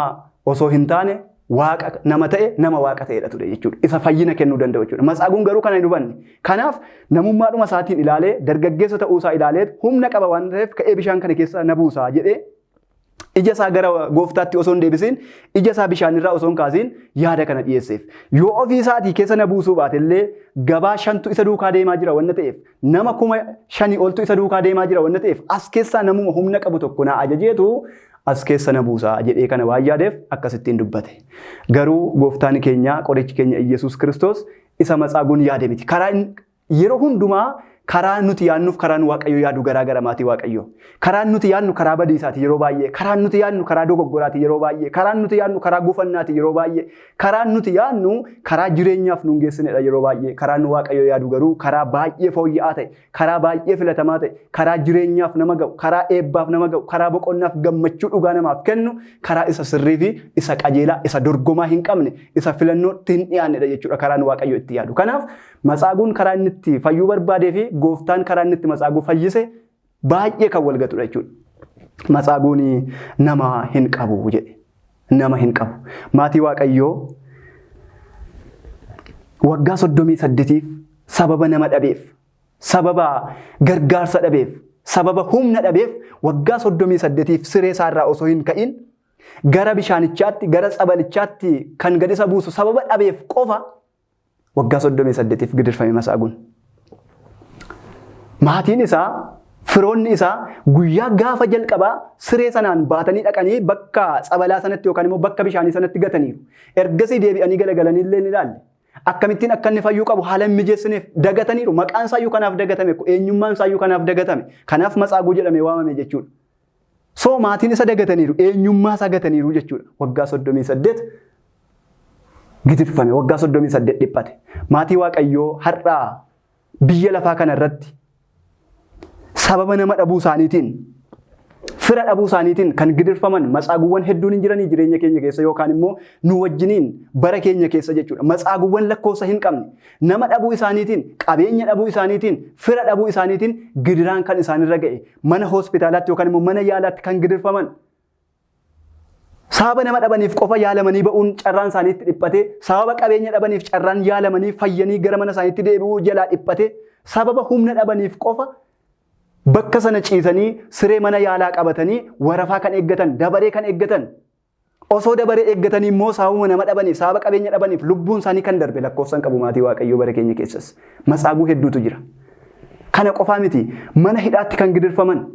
[SPEAKER 1] osoo hin taane waaqa nama ta'e, nama waaqa ta'edha ture jechuudha. Isa fayyina kennuu danda'u jechuudha. Matsaaguun garuu kana hin hubanne. Kanaaf namummaadhuma isaatiin ilaalee, dargaggeessa ta'uu isaa ilaalee, humna qaba waan ta'eef ka'ee bishaan kana keessa na buusaa jedhee ija isaa gara gooftaatti osoo hin deebisiin, ija isaa bishaanirraa osoo hin kaasiin yaada kana dhiyeesseef. Yoo ofii isaatii keessa na buusuu baate illee gabaa shantu isa duukaa deemaa jira waan ta'eef, nama 5,000 oltu isa duukaa deemaa jira waan ta'eef, as keessaa namuma humna qabu tokko na ajajeetu as keessa na buusaa jedhee kana waan yaadeef akkasittiin dubbate. Garuu gooftaan keenya qorichi keenya Iyyasuus Kiristoos isa Matsaaguun yaade miti. Karaa yeroo hundumaa karaa nuti yaadnuuf karaan Waaqayyo yaadu garaa gara maatii Waaqayyo. Karaan nuti yaadnu karaa badiisaati yeroo baay'ee. Karaan nuti yaadnu karaa dogoggoraati yeroo baay'ee. Karaan nuti yaadnu karaa gufannaati yeroo baay'ee. Karaan nuti yaadnu karaa jireenyaaf nuun geessinedha yeroo baay'ee. Karaan Waaqayyo yaadu garuu karaa baay'ee fooyya'aa ta'e, karaa baay'ee filatamaa ta'e, karaa jireenyaaf nama ga'u, karaa eebbaaf nama ga'u, karaa boqonnaaf gammachuu dhugaa namaaf kennu, karaa isa sirrii fi isa qajeelaa, isa dorgomaa hin qabne, isa filannootti hin dhiyaannedha jechuudha karaan Waaqayyo itti yaadu. Kanaaf Matsaaguun karaa inni itti fayyuu barbaadee fi gooftaan karaa inni itti Matsaaguu fayyise baay'ee kan wal gatudha jechuudha. Matsaaguun nama hin qabu jedhe. Nama hin qabu. Maatii Waaqayyoo, waggaa 38f sababa nama dhabeef, sababa gargaarsa dhabeef, sababa humna dhabeef waggaa 38f siree isaarraa osoo hin ka'in gara bishaanichaatti, gara tsabalichaatti kan gad isa buusu sababa dhabeef qofa waggaa 38f gidirfame Matsaaguun. Maatiin isaa, firoonni isaa guyyaa gaafa jalqabaa siree sanaan baatanii dhaqanii bakka tsabalaa sanatti yookaan immoo bakka bishaanii sanatti gataniiru. Ergasii deebi'anii galagalanii illee ni ilaalle. Akkamittiin akka inni fayyuu qabu haala hin mijeessineef dagataniiru. Maqaan isaayyuu kanaaf dagatame, eenyummaan isaayyuu kanaaf dagatame. Kanaaf Matsaaguu jedhamee waamame jechuudha. So maatiin isa dagataniiru, eenyummaa isaa gataniiru jechuudha. Waggaa 38 gidirfame, waggaa 38 dhiphate. Maatii Waaqayyoo, har'aa biyya lafaa kana irratti sababa nama dhabuu isaaniitiin, fira dhabuu isaaniitiin kan gidirfaman matsaaguuwwan hedduun hin jiranii jireenya keenya keessa yookaan immoo nu wajjiniin bara keenya keessa jechuudha. Matsaaguuwwan lakkoofsa hin qabne nama dhabuu isaaniitiin, qabeenya dhabuu isaaniitiin, fira dhabuu isaaniitiin gidiraan kan isaanirra ga'e, mana hospitaalaatti yookaan immoo mana yaalaatti kan gidirfaman. Sababa nama dhabaniif qofa yaalamanii ba'uun carraan isaanii itti dhiphate, sababa qabeenya dhabaniif carraan yaalamanii fayyanii gara mana isaaniitti deebi'uu jalaa dhiphate, sababa humna dhabaniif qofa bakka sana ciisanii siree mana yaalaa qabatanii warafaa kan eeggatan, dabaree kan eeggatan. Osoo dabaree eeggatanii immoo sababuma nama dhabaniif, sababa qabeenya dhabaniif lubbuun isaanii kan darbe lakkoofsan qabu maatii Waaqayyoo bara keenya keessas. Matsaaguu hedduutu jira. Kana qofaa miti, mana hidhaatti kan gidirfaman.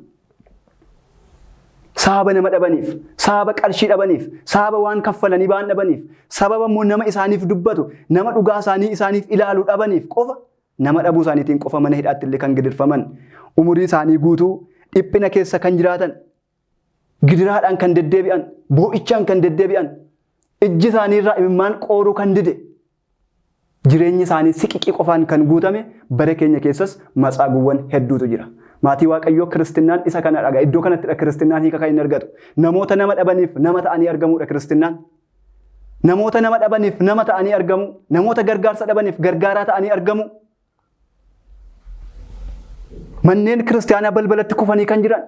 [SPEAKER 1] Sababa nama dhabaniif, sababa qarshii dhabaniif, sababa waan kaffalanii ba'an dhabaniif, sababa immoo nama isaaniif dubbatu, nama dhugaa isaanii isaaniif ilaalu dhabaniif qofa, nama dhabuu isaaniitiin qofa mana hidhaatti illee kan gidirfaman, umurii isaanii guutuu dhiphina keessa kan jiraatan, gidiraadhaan kan deddeebi'an, boo'ichaan kan deddeebi'an, ijji isaanii irraa imimmaan qooruu kan dide, jireenyi isaanii siqiqii qofaan kan guutame bara keenya keessas matsaaguuwwan hedduutu jira. Maatii Waaqayyoo, kiristinnaan isa kana dhaga. Iddoo kanattidha kiristinnaan hiika kan inni argatu. Namoota nama dhabaniif nama ta'anii argamuudha kiristinnaan. Namoota nama dhabaniif nama ta'anii argamu. Namoota gargaarsa dhabaniif gargaaraa ta'anii argamu. Manneen kiristaanaa balbalatti kufanii kan jiran,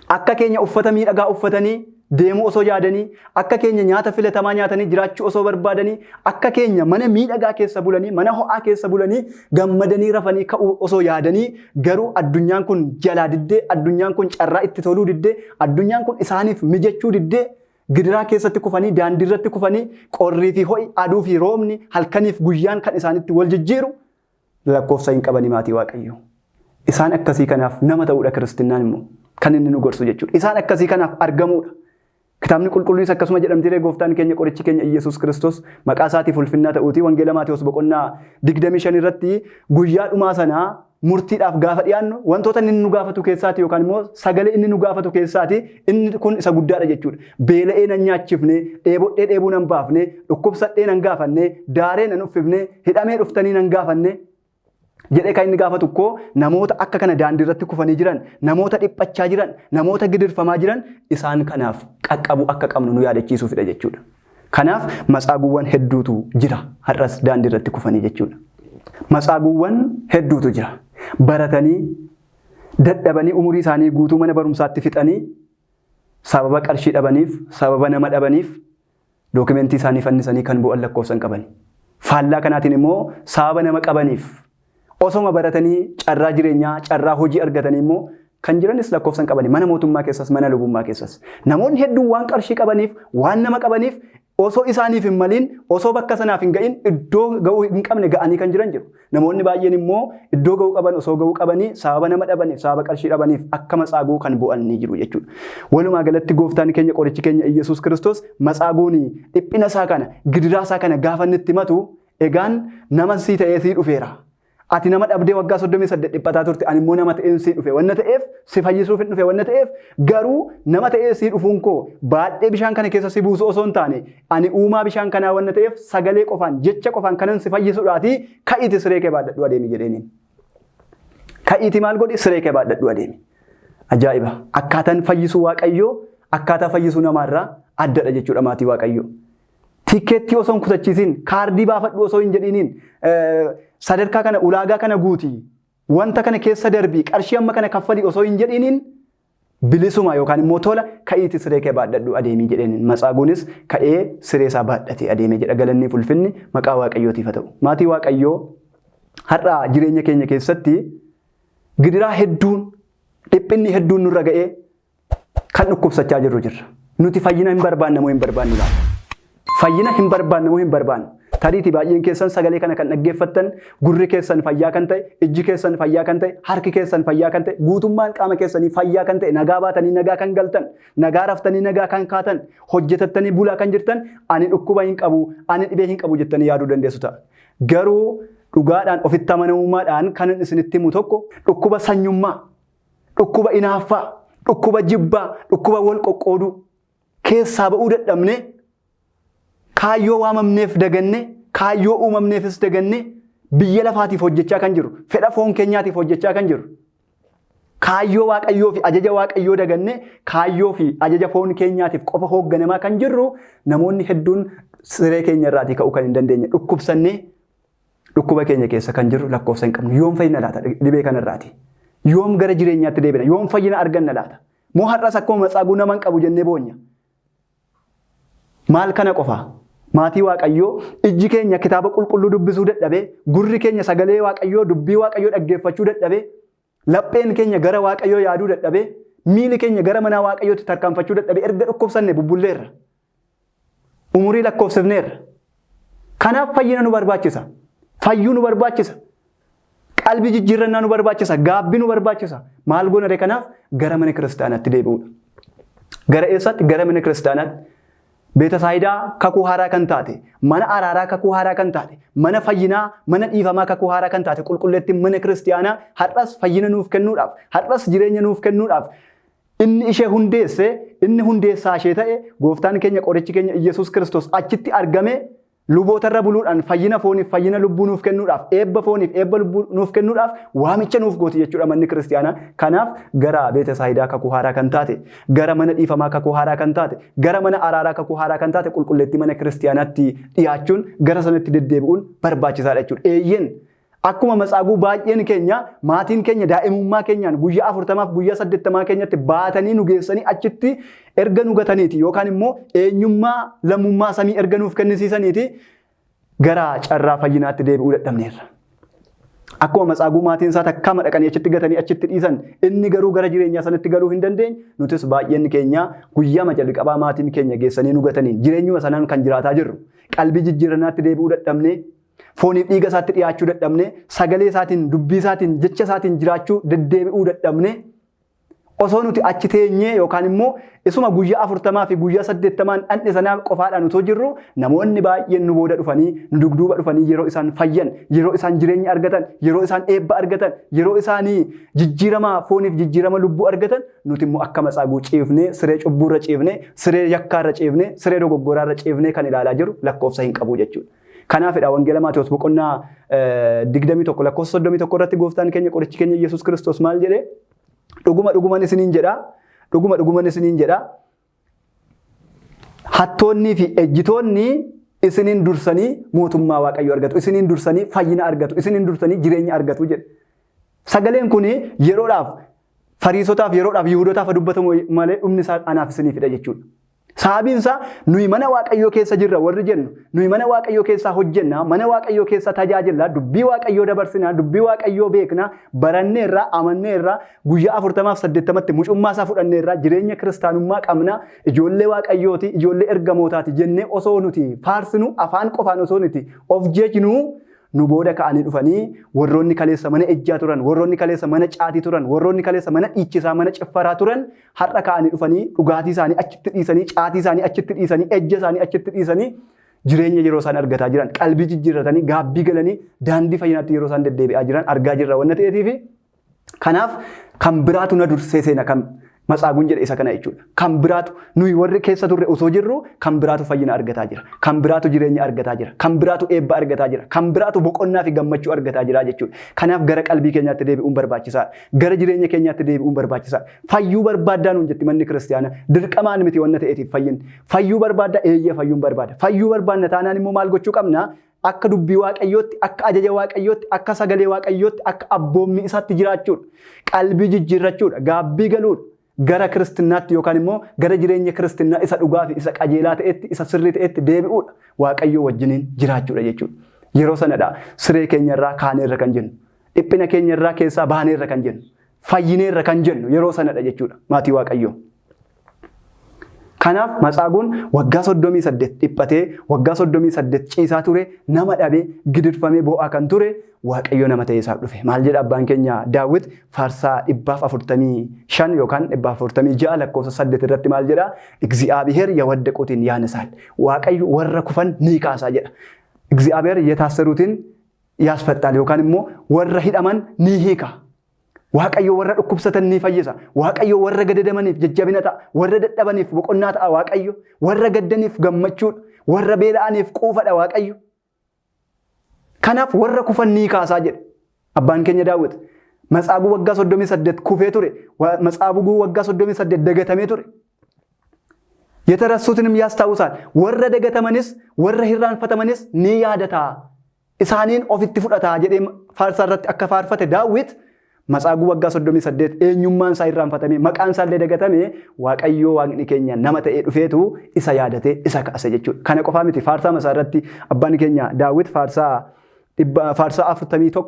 [SPEAKER 1] akka keenya uffata miidhagaa uffatanii deemuu osoo yaadanii, akka keenya nyaata filatamaa nyaatanii jiraachuu osoo barbaadanii, akka keenya mana miidhagaa keessa bulanii, mana ho'aa keessa bulanii gammadanii rafanii ka'uu osoo yaadanii, garuu addunyaan kun jalaa diddee, addunyaan kun carraa itti toluu diddee, addunyaan kun isaaniif mijachuu diddee, gidiraa keessatti kufanii, daandii irratti kufanii, qorrii fi ho'i, aduu fi roobni, halkaniif guyyaan kan isaanitti wal jijjiiru lakkoofsa hin qabani maatii Waaqayyoo. Isaan akkasii kanaaf nama ta'uudha kiristinnaan immoo kan inni nu gorsu jechuudha. Isaan akkasii kanaaf argamuudha. Kitaabni qulqulluunis akkasuma jedhamti, gooftaan keenya, qorichi keenya Iyyasuus Kiristoos maqaa isaatiif ulfinnaa ta'uuti, Wangeela Maatewos boqonnaa 25 irratti guyyaa dhumaa sanaa murtiidhaaf gaafa dhiyaannu wantoota inni nu gaafatu keessaati yookaan immoo sagalee inni nu gaafatu keessaati inni kun isa guddaadha jechuudha. Beela'ee nan nyaachifne, dheebodhee dheebuu nan baafne, dhukkubsadhee nan gaafanne, daaree nan uffifne, hidhamee dhuftanii nan gaafanne jedhee kan inni gaafatu koo namoota akka kana daandii irratti kufanii jiran, namoota dhiphachaa jiran, namoota gidirfamaa jiran, isaan kanaaf qaqqabuu akka qabnu nu yaadachiisuufidha jechuudha. Kanaaf matsaaguuwwan hedduutu jira har'as daandii irratti kufanii jechuudha. Matsaaguuwwan hedduutu jira. Baratanii dadhabanii, umurii isaanii guutuu mana barumsaatti fixanii, sababa qarshii dhabaniif, sababa nama dhabaniif dookimentii isaanii fannisanii kan bu'an lakkoofsan qaban. Faallaa kanaatiin immoo sababa nama qabaniif osoma baratanii carraa jireenyaa, carraa hojii argatanii immoo kan jiranis lakkoofsan qabani, mana mootummaa keessas, mana lubummaa keessas. Namoonni hedduun waan qarshii qabaniif, waan nama qabaniif, osoo isaaniif hin maliin, osoo bakka sanaaf hin ga'in iddoo ga'uu hin qabne ga'anii kan jiran jiru. Namoonni baay'een immoo iddoo ga'uu qaban osoo ga'uu qabanii sababa nama dhabaniif, sababa qarshii dhabaniif akka matsaaguu kan bu'an ni jiru jechuudha. Walumaa galatti gooftaan keenya, qorichi keenya Iyyasuus Kiristoos matsaaguun dhiphina isaa kana, gidiraa isaa kana gaafa inni itti himatu, egaan nama sii ta'ee sii dhufeera. Ati nama dhabdee waggaa 38 dhiphataa turte, ani immoo nama ta'een sii dhufe wanna ta'eef, si fayyisuuf hin dhufe wanna ta'eef, garuu nama ta'ee sii dhufuun koo baadhee bishaan kana keessa si buusu osoo hin taane, ani uumaa bishaan kanaa wanna ta'eef sagalee qofaan, jecha qofaan kanan si fayyisuudhaati, ka'iiti siree kee baadhadhu adeemi jedheeniin. Ka'iiti maal godhi? Siree kee baadhadhu adeemi. Ajaa'iba! Akkaataan fayyisuu Waaqayyoo akkaataa fayyisuu namaarraa addadha jechuudha, maatii Waaqayyoo. Tikkeettii osoo hin kutachiisin, kaardii baafadhu osoo hin jedhiniin, sadarkaa kana, ulaagaa kana guuti, wanta kana keessa darbii, qarshii amma kana kaffalii osoo hin jedhiniin, bilisuma yookaan immoo tola ka'iiti siree kee baadhadhu adeemii jedheen. Matsaaguunis ka'ee siree isaa baadhatee adeeme jedha. Galanni ulfinni maqaa Waaqayyootiif haa ta'u. Maatii Waaqayyoo, har'a jireenya keenya keessatti gidiraa hedduun, dhiphinni hedduun nurra ga'ee kan dhukkubsachaa jirru jirra. Nuti fayyina hin barbaanna moo hin barbaannu laata? Fayyina hin barbaanna moo hin barbaannu? Tariitii baay'een keessan sagalee kana kan dhaggeeffattan gurri keessan fayyaa kan ta'e, ijji keessan fayyaa kan ta'e, harki keessan fayyaa kan ta'e, guutummaan qaama keessanii fayyaa kan ta'e, nagaa baatanii nagaa kan galtan, nagaa raftanii nagaa kan kaatan, hojjetattanii bulaa kan jirtan, ani dhukkuba hin qabu, ani dhibee hin qabu jettanii yaaduu dandeessu ta'a. Garuu dhugaadhaan, ofitti amanamummaadhaan kan isinitti himu tokko, dhukkuba sanyummaa, dhukkuba inaaffaa, dhukkuba jibbaa, dhukkuba wal qoqqooduu keessaa ba'uu dadhabne, kaayyoo waamamneef daganne, kaayyoo uumamneefis daganne, biyya lafaatiif hojjechaa kan jiru, fedha foon keenyaatiif hojjechaa kan jiru, kaayyoo Waaqayyoo fi ajaja Waaqayyoo daganne, kaayyoo fi ajaja foon keenyaatiif qofa hoogganamaa kan jirru, namoonni hedduun siree keenya irraatii ka'uu kan hin dandeenye, dhukkubsannee dhukkuba keenya keessa kan jirru lakkoofsa hin qabnu. Yoom fayyina laata dhibee kanarraati? Yoom gara jireenyaatti deebina? Yoom fayyina arganna laata? Moo har'as akkuma matsaaguu nama hin qabu jennee boonya? Maal kana qofa? Maatii Waaqayyoo, ijji keenya kitaaba qulqulluu dubbisuu dadhabee, gurri keenya sagalee Waaqayyoo, dubbii Waaqayyoo dhaggeeffachuu dadhabee, lapheen keenya gara Waaqayyoo yaaduu dadhabee, miili keenya gara mana Waaqayyootti tarkaanfachuu dadhabee erga dhukkubsanne bubbulleerra. Umurii lakkoofsifneerra. Kanaaf fayyina nu barbaachisa. Fayyuu nu barbaachisa. Qalbii jijjiirrannaa nu barbaachisa. Gaabbii nu barbaachisa. Maal goona ree? Kanaaf gara mana kiristaanaatti deebi'uudha. Gara eessaatti? Gara mana kiristaanaatti. Beetasaayidaa kakuu haaraa kan taate, mana araaraa kakuu haaraa kan taate, mana fayyinaa, mana dhiifamaa kakuu haaraa kan taate qulqulleettiin mana kiristaanaa har'as fayyina nuuf kennuudhaaf, har'as jireenya nuuf kennuudhaaf inni ishee hundeesse, inni hundeessaa ishee ta'e, gooftaan keenya qorichi keenya Iyyasuus Kiristoos achitti argame lubootarra buluudhaan fayyina fooniif fayyina lubbuu nuuf kennuudhaaf, eebba fooniif eebba lubbuu nuuf kennuudhaaf waamicha nuuf gooti jechuudha manni kiristaanaa. Kanaaf gara Beetasaayidaa kakuu haaraa kan taate, gara mana dhiifamaa kakuu haaraa kan taate, gara mana araaraa kakuu haaraa kan taate qulqulleettii mana kiristaanaatti dhiyaachuun, gara sanatti deddeebi'uun barbaachisaadha jechuudha. Eeyyeen, akkuma matsaaguu baay'een keenya maatiin keenya daa'imummaa keenyaan guyyaa 40f guyyaa 80 keenyatti baatanii nu geessanii achitti erga nu gataniiti yookaan immoo eenyummaa lammummaa samii erga nuuf kennisiisaniiti gara carraa fayyinaatti deebi'uu dadhabneerra. Akkuma matsaaguu maatiin isaa takkaama dhaqanii achitti gatanii achitti dhiisan, inni garuu gara jireenyaa sanatti galuu hin dandeenye, nutis baay'een keenya guyyaa jalqabaa maatiin keenya geessanii nu gataniin jireenyuma sanaan kan jiraataa jirru, qalbii jijjiirrannaatti deebi'uu dadhabnee, fooniif dhiiga isaatti dhiyaachuu dadhabne, sagalee isaatiin, dubbii isaatiin, jecha isaatiin jiraachuu deddeebi'uu dadhabne, osoo nuti achi teenyee yookaan immoo isuma guyyaa 40 fi guyyaa 80 dhandhe sanaa qofaadhaan otoo jirru, namoonni baay'een nu booda dhufanii, nu dugduuba dhufanii yeroo isaan fayyan, yeroo isaan jireenya argatan, yeroo isaan eebba argatan, yeroo isaanii jijjiirama fooniif jijjiirama lubbuu argatan, nuti immoo akka matsaaguu ciifnee, siree cubbuurra ciifnee, siree yakkaarra ciifnee, siree dogoggoraarra ciifnee kan ilaalaa jiru lakkoofsa hin qabu jechuudha. Kanaafidha Wangeela Maatewos boqonnaa 21 lakkoofsa 31 irratti gooftaan keenya qorichi keenya Yesuus Kiristoos maal jedhee? Dhuguma dhuguman isiniin jedha. Dhuguma dhuguman isiniin jedha. Hattoonnii fi ejjitoonni isiniin dursanii mootummaa Waaqayyoo argatu. Isiniin dursanii fayyina argatu. Isiniin dursanii jireenya argatu jedhe. Sagaleen kun yeroodhaaf Fariisotaaf, yeroodhaaf Yihuudootaaf dubbatamu malee dhumni isaa anaaf isiniifidha jechuudha. Sababiin isaa nuyi mana Waaqayyoo keessa jirra warri jennu, nuyi mana Waaqayyoo keessaa hojjenna, mana Waaqayyoo keessa tajaajilla, dubbii Waaqayyoo dabarsina, dubbii Waaqayyoo beekna, baranneerra, amanneerra, guyyaa 40f 80tti mucummaa isaa fudhanneerra, jireenya kiristaanummaa qabna, ijoollee Waaqayyooti, ijoollee ergamootaati jennee osoo nuti faarsinu, afaan qofaan osoo nuti of jejnu, nu booda ka'anii dhufanii warroonni kaleessa mana ejjaa turan, warroonni kaleessa mana caatii turan, warroonni kaleessa mana dhiichisaa, mana ciffaraa turan har'a ka'anii dhufanii dhugaatii isaanii achitti dhiisanii, caatii isaanii achitti dhiisanii, ejja isaanii achitti dhiisanii jireenya yeroo isaan argataa jiran, qalbii jijjiirratanii, gaabbii galanii daandii fayyinaatti yeroo isaan deddeebi'aa jiran argaa jirra wanna ta'eetiifi kanaaf kan biraatu na dursee seena kan matsaaguun jedhe isa kana jechuudha. Kan biraatu nuyi warri keessa turre osoo jirru kan biraatu fayyina argataa jira. Kan biraatu jireenya argataa jira. Kan biraatu eebba argataa jira. Kan biraatu boqonnaa fi gammachuu argataa jira jechuudha. Kanaaf gara qalbii keenyaatti deebi'uun barbaachisaadha. Gara jireenya keenyaatti deebi'uun barbaachisaadha. Fayyuu barbaaddaa nuun jetti manni kiristaanaa. Dirqamaan miti wanna ta'eetiif fayyinni. Fayyuu barbaaddaa? Eeyyee, fayyuun barbaada. Fayyuu barbaanna taanaan immoo maal gochuu qabna? Akka dubbii Waaqayyootti, akka ajaja Waaqayyootti, akka sagalee Waaqayyootti, akka abboommii isaatti jiraachuudha. Qalbii jijjiirrachuudha. Gaabbii galuudha. Gara kiristinaatti yookaan immoo gara jireenya kiristinnaa isa dhugaa fi isa qajeelaa ta'etti, isa sirrii ta'etti deebi'uudha. Waaqayyoo wajjiniin jiraachuudha jechuudha. Yeroo sanadha siree keenyarraa kaaneerra kan jennu. Dhiphina keenyarraa keessaa baaneerra kan jennu. Fayyineerra kan jennu yeroo sanadha jechuudha. Maatii Waaqayyoo. Kanaaf matsaaguun waggaa 38 dhiphatee, waggaa 38 ciisaa ture, nama dhabee, gidirfamee boo'aa kan ture, Waaqayyo nama ta'ee isaaf dhufe. Maal jedha abbaan keenya Daawit faarsaa 145 yookaan 146 lakkoofsa 8 irratti maal jedha? Igzi'aabiheer yawaddaquutiin yaanasaal. Waaqayyo warra kufan ni kaasaa jedha. Igzi'aabiheer yetaasseruutiin yaasfaxxaal yookaan immoo warra hidhaman ni hiika. Waaqayyo warra dhukkubsatan ni fayyisa. Waaqayyo warra gadadamaniif jajjabina ta'a. Warra dadhabaniif boqonnaa ta'a Waaqayyo. Warra gaddaniif gammachuudha. Warra beela'aniif quufadha Waaqayyo. Kanaaf warra kufan ni kaasaa jedhe. Abbaan keenya Daawit. Matsaaguu waggaa 38 kufee ture. Matsaaguu waggaa 38 dagatamee ture. Yetarassuutinim yaastawusaal. Warra dagatamanis, warra hirraanfatamanis ni yaadata. Isaaniin ofitti fudhata jedhee faarsaa irratti akka faarfate Daawit, Matsaaguu waggaa 38 eenyummaan isaa irraanfatame, maqaan isaa illee dagatame, Waaqayyoo Waaqni keenya nama ta'ee dhufeetu isa yaadatee isa kaase jechuudha. Kana qofaa miti, faarsaa masaa irratti abbaan keenya Daawit faarsaa 41,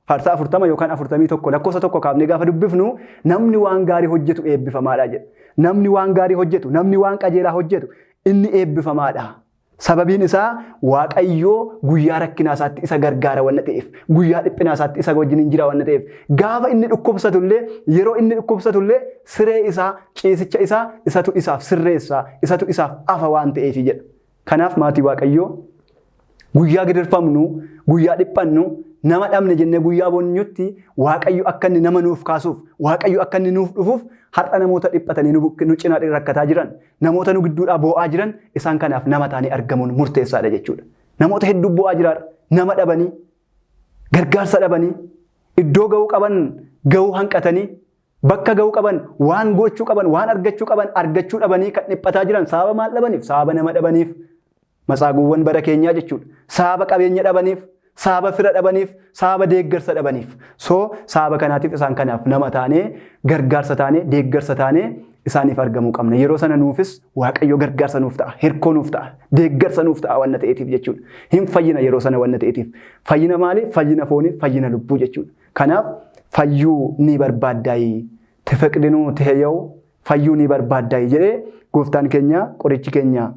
[SPEAKER 1] faarsaa 40 yookaan 41 lakkoofsa 1 kaafnee gaafa dubbifnu, namni waan gaarii hojjetu eebbifamaadha jedha. Namni waan gaarii hojjetu, namni waan qajeelaa hojjetu inni eebbifamaadha. Sababiin isaa Waaqayyoo guyyaa rakkinaa isaatti isa gargaara wanna ta'eef, guyyaa dhiphinaa isaatti isa wajjin hin jira wanna ta'eef, gaafa inni dhukkubsatullee, yeroo inni dhukkubsatullee siree isaa, ciisicha isaa isatu isaaf sirreessa, isatu isaaf afa waan ta'eef jedha. Kanaaf maatii Waaqayyoo, guyyaa gidirfamnu, guyyaa dhiphannu, nama dhabne jennee guyyaa boonyutti Waaqayyo akka inni nama nuuf kaasuuf, Waaqayyo akka inni nuuf dhufuuf, har'a namoota dhiphatanii nu cinaa rakkataa jiran, namoota nu gidduudhaa boo'aa jiran, isaan kanaaf nama taanee argamuun murteessaadha jechuudha. Namoota hedduu boo'aa jiraadha. Nama dhabanii, gargaarsa dhabanii, iddoo ga'uu qaban ga'uu hanqatanii, bakka ga'uu qaban, waan gochuu qaban, waan argachuu qaban argachuu dhabanii kan dhiphataa jiran sababa maal dhabaniif? Sababa nama dhabaniif. Matsaaguuwwan bara keenyaa jechuudha. Sababa qabeenya dhabaniif, sababa fira dhabaniif, sababa deeggarsa dhabaniif. So sababa kanaatiif isaan kanaaf nama taanee, gargaarsa taanee, deeggarsa taanee isaaniif argamuu qabna. Yeroo sana nuufis Waaqayyo gargaarsa nuuf ta'a, hirkoo nuuf ta'a, deeggarsa nuuf ta'a wanna ta'eetiif jechuudha. Hin fayyina yeroo sana wanna ta'eetiif. Fayyina maali? Fayyina foonii, fayyina lubbuu jechuudha. Kanaaf fayyuu ni barbaaddaayi. Tefeqdinuu teheyaw, fayyuu ni barbaaddaayi jedhee gooftaan keenya, qorichi keenya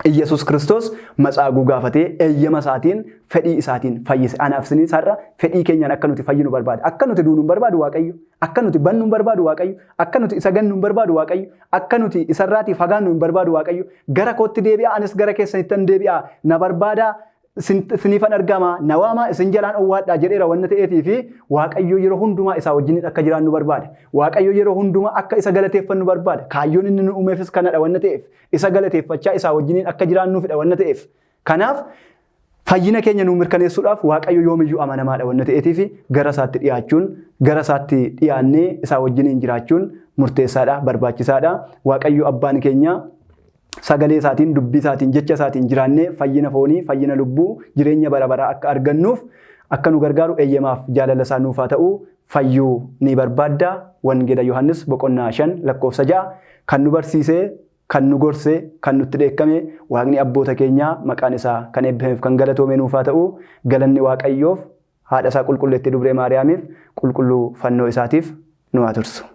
[SPEAKER 1] Iyyasuus Kiristoos matsaaguu gaafatee eeyyama isaatiin, fedhii isaatiin fayyise. Anaaf isiniis har'a fedhii keenyaan akka nuti fayyinu barbaada. Akka nuti duunu hin barbaadu Waaqayyo. Akka nuti bannu hin barbaadu Waaqayyo. Akka nuti isa gannu hin barbaadu Waaqayyo. Akka nuti isarraatii fagaannu hin barbaadu Waaqayyo. Gara kootti deebi'aa, anis gara keessanittan deebi'aa. Na barbaadaa, isiniifan argama, na waamaa, isin jalaan owwaadhaa jedheera wanna ta'eetii fi Waaqayyo yeroo hundumaa isaa wajjiniin akka jiraannu barbaada. Waaqayyo yeroo hundumaa akka isa galateeffannu barbaada. Kaayyoon inni nu uumeefis kanadha wanna ta'eef, isa galateeffachaa isaa wajjiniin akka jiraannuufidha wanna ta'eef. Kanaaf fayyina keenya nu mirkaneessuudhaaf Waaqayyo yoomiyyuu amanamaadha wanna ta'eetii fi gara isaatti dhiyaachuun, gara isaatti dhiyaannee isaa wajjiniin jiraachuun murteessaadha, barbaachisaadha. Waaqayyo abbaan keenya sagalee isaatiin, dubbii isaatiin, jecha isaatiin jiraannee fayyina foonii, fayyina lubbuu, jireenya bara baraa akka argannuuf akka nu gargaaru eeyyamaaf jaalala isaa nuuf haa ta'u. Fayyuu ni barbaadda? Wangeela Yohaannis boqonnaa 5 lakkoofsa 6 kan nu barsiise, kan nu gorse, kan nutti dheekkame Waaqni abboota keenyaa maqaan isaa kan eebbifameef kan galatoome nuuf haa ta'u. Galanni Waaqayyoof, haadha isaa qulqulleettii Dubree Maariyaamiif, qulqulluu fannoo isaatiif nu haa tursu.